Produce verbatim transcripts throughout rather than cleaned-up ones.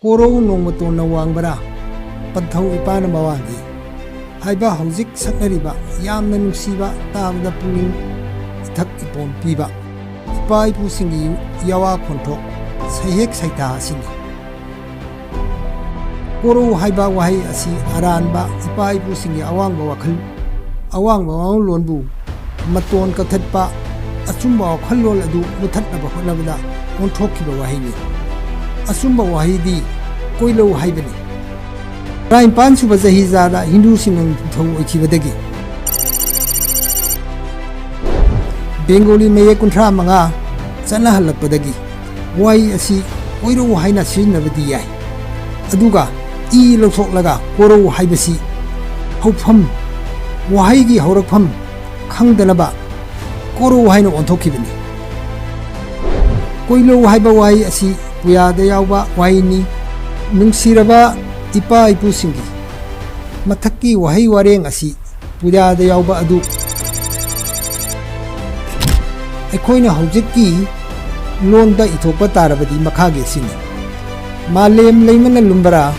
ꯀꯣꯔꯧ ꯅꯣꯡꯃꯇꯣꯟꯅ ꯋꯥꯡꯕꯔꯥ, ꯄꯟꯊꯧ ꯏꯄꯥꯅ ꯃꯋꯥꯅꯤ ꯍꯥꯏꯕ ꯍꯧꯖꯤꯛ ꯁꯛꯅꯔꯤꯕ ꯌꯥꯝꯅ ꯅꯨꯡꯁꯤꯕ, ꯇꯥꯕꯗ ꯄꯨꯛꯅꯤꯡ ꯏꯊꯛ ꯏꯄꯣꯝ ꯄꯤꯕ ꯏꯄꯥ ꯏꯄꯨꯁꯤꯡꯒꯤ ꯌꯋꯥ ꯈꯣꯟꯊꯣꯛ ꯁꯩꯍꯦꯛ ꯁꯩꯊꯥ ꯑꯁꯤꯅꯤ꯫ ꯀꯣꯔꯧ ꯍꯥꯏꯕ ꯋꯥꯍꯩ ꯑꯁꯤ ꯑꯔꯥꯟꯕ ꯏꯄꯥ ꯏꯄꯨꯁꯤꯡꯒꯤ ꯑꯋꯥꯡꯕ ꯋꯥꯈꯜ, ꯑꯋꯥꯡꯕ ꯋꯥꯉꯨꯂꯣꯟꯕꯨ ꯃꯇꯣꯟ ꯀꯛꯊꯠꯄ, ꯑꯆꯨꯝꯕ ꯋꯥꯈꯜꯂꯣꯟ ꯑꯗꯨ ꯃꯨꯊꯠꯅꯕ ꯍꯣꯠꯅꯕꯗ ꯑꯣꯟꯊꯣꯛꯈꯤꯕ ꯋꯥꯍꯩꯅꯤ꯫ ꯑꯆꯨꯝꯕ ꯋꯥꯍꯩꯗꯤ ꯀꯣꯏꯂꯧ ꯍꯥꯏꯕꯅꯤ꯫ ꯇꯔꯥꯅꯤꯄꯥꯟ ꯁꯨꯕ ꯆꯍꯤꯆꯥꯗ ꯍꯤꯟꯗꯨꯁꯤꯡꯅ ꯅꯤꯡꯊꯧ ꯑꯣꯏꯈꯤꯕꯗꯒꯤ ꯕꯦꯡꯒꯣꯂꯤ ꯃꯌꯦꯛ ꯀꯨꯟꯊ꯭ꯔꯥ ꯃꯉꯥ ꯆꯠꯅꯍꯜꯂꯛꯄꯗꯒꯤ ꯋꯥꯍꯩ ꯑꯁꯤ ꯀꯣꯏꯔꯧ ꯍꯥꯏꯅ ꯁꯤꯖꯤꯟꯅꯕꯗꯤ ꯌꯥꯏ꯫ ꯑꯗꯨꯒ ꯏ ꯂꯧꯊꯣꯛꯂꯒ ꯀꯣꯔꯧ ꯍꯥꯏꯕꯁꯤ ꯍꯧꯐꯝ, ꯋꯥꯍꯩꯒꯤ ꯍꯧꯔꯛꯐꯝ ꯈꯪꯗꯅꯕ ꯀꯣꯔꯧ ꯍꯥꯏꯅ ꯑꯣꯟꯊꯣꯛꯈꯤꯕꯅꯤ꯫ ꯀꯣꯏꯂꯧ ꯍꯥꯏꯕ ꯋꯥꯍꯩ ꯑꯁꯤ ꯄꯨꯌꯥꯗ ꯌꯥꯎꯕ ꯋꯥꯍꯩꯅꯤ꯫ ꯅꯨꯡꯁꯤꯔꯕ ꯏꯄꯥ ꯏꯄꯨꯁꯤꯡꯒꯤ ꯃꯊꯛꯀꯤ ꯋꯥꯍꯩ ꯋꯥꯔꯦꯡ ꯑꯁꯤ ꯄꯨꯌꯥꯗ ꯌꯥꯎꯕ ꯑꯗꯨ ꯑꯩꯈꯣꯏꯅ ꯍꯧꯖꯤꯛꯀꯤ ꯂꯣꯟꯗ ꯏꯊꯣꯛꯄ ꯇꯥꯔꯕꯗꯤ ꯃꯈꯥꯒꯤ ꯑꯁꯤꯅꯤ: "ꯃꯥꯂꯦꯝ ꯂꯩꯃꯅ ꯂꯨꯝꯕꯔꯥ,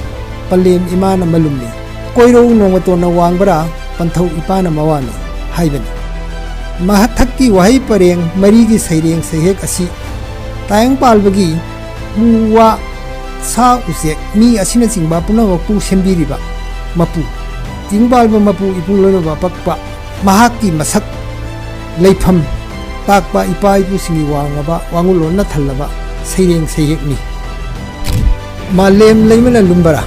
ꯄꯂꯦꯝ ꯏꯃꯥꯅ ꯃꯂꯨꯝꯅꯤ꯫ ꯀꯣꯏꯔꯧ ꯅꯣꯡꯃꯇꯣꯟꯅ ꯋꯥꯡꯕꯔꯥ, ꯄꯟꯊꯧ ꯏꯄꯥꯅ ꯃꯋꯥꯅꯤ" ꯍꯥꯏꯕꯅꯤ꯫ ꯃꯊꯛꯀꯤ ꯋꯥꯍꯩ ꯄꯔꯦꯡ ꯃꯔꯤꯒꯤ ꯁꯩꯔꯦꯡ ꯁꯩꯍꯦꯛ ꯑꯁꯤ ꯇꯥꯏꯕꯪꯄꯥꯜꯕꯒꯤ ꯎ ꯋꯥ, ꯁꯥ ꯎꯆꯦꯛ, ꯃꯤ ꯑꯁꯤꯅꯆꯤꯡꯕ ꯄꯨꯝꯅꯃꯛꯄꯨ ꯁꯦꯝꯕꯤꯔꯤꯕ ꯃꯄꯨ, ꯇꯤꯡꯕꯥꯜꯕ ꯃꯄꯨ ꯏꯄꯨ ꯂꯣꯏꯅꯃꯛ ꯄꯛꯄ, ꯃꯍꯥꯛꯀꯤ ꯃꯁꯛ ꯂꯩꯐꯝ ꯇꯥꯛꯄ ꯏꯄꯥ ꯏꯄꯨꯁꯤꯡꯒꯤ ꯋꯥꯡꯉꯕ ꯋꯥꯉꯨꯂꯣꯟꯅ ꯊꯜꯂꯕ ꯁꯩꯔꯦꯡ ꯁꯩꯍꯦꯛꯅꯤ꯫ "ꯃꯥꯂꯦꯝ ꯂꯩꯃꯅ ꯂꯨꯝꯕꯔꯥ,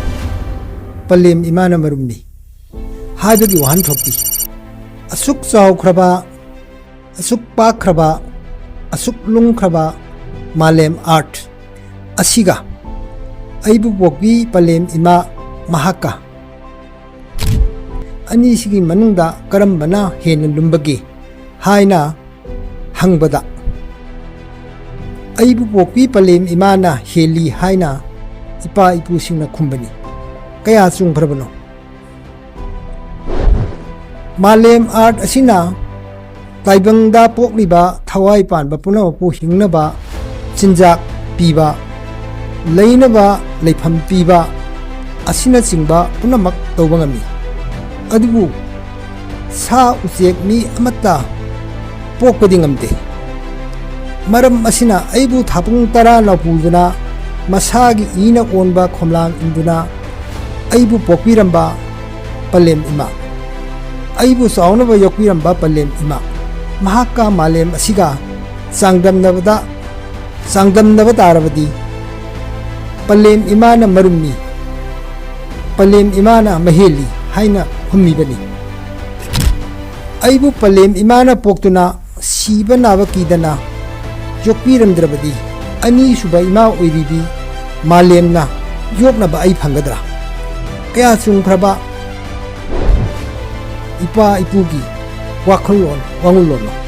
ꯄꯂꯦꯝ ꯏꯃꯥꯅ ꯃꯔꯨꯝꯅꯤ" ꯍꯥꯏꯕꯒꯤ ꯋꯥꯍꯟꯊꯣꯛꯇꯤ ꯑꯁꯨꯛ ꯆꯥꯎꯈ꯭ꯔꯕ, ꯑꯁꯨꯛ ꯄꯥꯛꯈ꯭ꯔꯕ, ꯑꯁꯨꯛ ꯂꯨꯝꯈ꯭ꯔꯕ ꯃꯥꯂꯦꯝ ꯑꯥꯔꯠ ꯑꯁꯤꯒ ꯑꯩꯕꯨ ꯄꯣꯛꯄꯤ ꯄꯂꯦꯝ ꯏꯃꯥ ꯃꯍꯥꯛꯀ ꯑꯅꯤꯁꯤꯒꯤ ꯃꯅꯨꯡꯗ ꯀꯔꯝꯕꯅ ꯍꯦꯟꯅ ꯂꯨꯝꯕꯒꯦ ꯍꯥꯏꯅ ꯍꯪꯕꯗ, ꯑꯩꯕꯨ ꯄꯣꯛꯄꯤ ꯄꯂꯦꯝ ꯏꯃꯥꯅ ꯍꯦꯜꯂꯤ ꯍꯥꯏꯅ ꯏꯄꯥ ꯏꯄꯨꯁꯤꯡꯅ ꯈꯨꯝꯕꯅꯤ꯫ ꯀꯌꯥ ꯆꯨꯝꯈ꯭ꯔꯕꯅꯣ? ꯃꯥꯂꯦꯝ ꯑꯥꯔꯠ ꯑꯁꯤꯅ ꯇꯥꯏꯕꯪꯗ ꯄꯣꯛꯂꯤꯕ ꯊꯋꯥꯏ ꯄꯥꯟꯕ ꯄꯨꯝꯅꯃꯛꯄꯨ ꯍꯤꯡꯅꯕ ꯆꯤꯟꯖꯥꯛ ꯄꯤꯕ, ꯂꯩꯅꯕ ꯂꯩꯐꯝ ꯄꯤꯕ ꯑꯁꯤꯅꯆꯤꯡꯕ ꯄꯨꯝꯅꯃꯛ ꯇꯧꯕ ꯉꯝꯃꯤ꯫ ꯑꯗꯨꯕꯨ ꯁꯥ ꯎꯆꯦꯛ ꯃꯤ ꯑꯃꯠꯇ ꯄꯣꯛꯄꯗꯤ ꯉꯝꯗꯦ꯫ ꯃꯔꯝ ꯑꯁꯤꯅ ꯑꯩꯕꯨ ꯊꯥꯕꯨꯡ ꯇꯔꯥ ꯅꯥꯎꯄꯨꯗꯨꯅ ꯃꯁꯥꯒꯤ ꯏꯅ ꯑꯣꯟꯕ ꯈꯣꯝꯂꯥꯡ ꯏꯟꯗꯨꯅ ꯑꯩꯕꯨ ꯄꯣꯛꯄꯤꯔꯝꯕ ꯄꯂꯦꯝ ꯏꯃꯥ, ꯑꯩꯕꯨ ꯆꯥꯎꯅꯕ ꯌꯣꯛꯄꯤꯔꯝꯕ ꯄꯂꯦꯝ ꯏꯃꯥ, ꯃꯍꯥꯛꯀ ꯃꯥꯂꯦꯝ ꯑꯁꯤꯒ ꯆꯥꯡꯗꯝꯅꯕꯗ, ꯆꯥꯡꯗꯝꯅꯕ ꯇꯥꯔꯕꯗꯤ ꯄꯂꯦꯝ ꯏꯃꯥꯅ ꯃꯔꯨꯝꯅꯤ, ꯄꯂꯦꯝ ꯏꯃꯥꯅ ꯃꯍꯦꯜꯂꯤ ꯍꯥꯏꯅ ꯈꯨꯝꯃꯤꯕꯅꯤ꯫ ꯑꯩꯕꯨ ꯄꯂꯦꯝ ꯏꯃꯥꯅ ꯄꯣꯛꯇꯨꯅ ꯁꯤꯕ ꯅꯥꯕ ꯀꯤꯗꯅ ꯌꯣꯛꯄꯤꯔꯝꯗ꯭ꯔꯕꯗꯤ ꯑꯅꯤꯁꯨꯕ ꯏꯃꯥ ꯑꯣꯏꯔꯤꯕꯤ ꯃꯥꯂꯦꯝꯅ ꯌꯣꯛꯅꯕ ꯑꯩ ꯐꯪꯒꯗ꯭ꯔꯥ? ꯀꯌꯥ ꯆꯨꯝꯈ꯭ꯔꯕ ꯏꯄꯥ ꯏꯄꯨꯒꯤ ꯋꯥꯈꯜꯂꯣꯟ ꯋꯥꯉꯨꯜꯂꯣꯟꯅꯣ꯫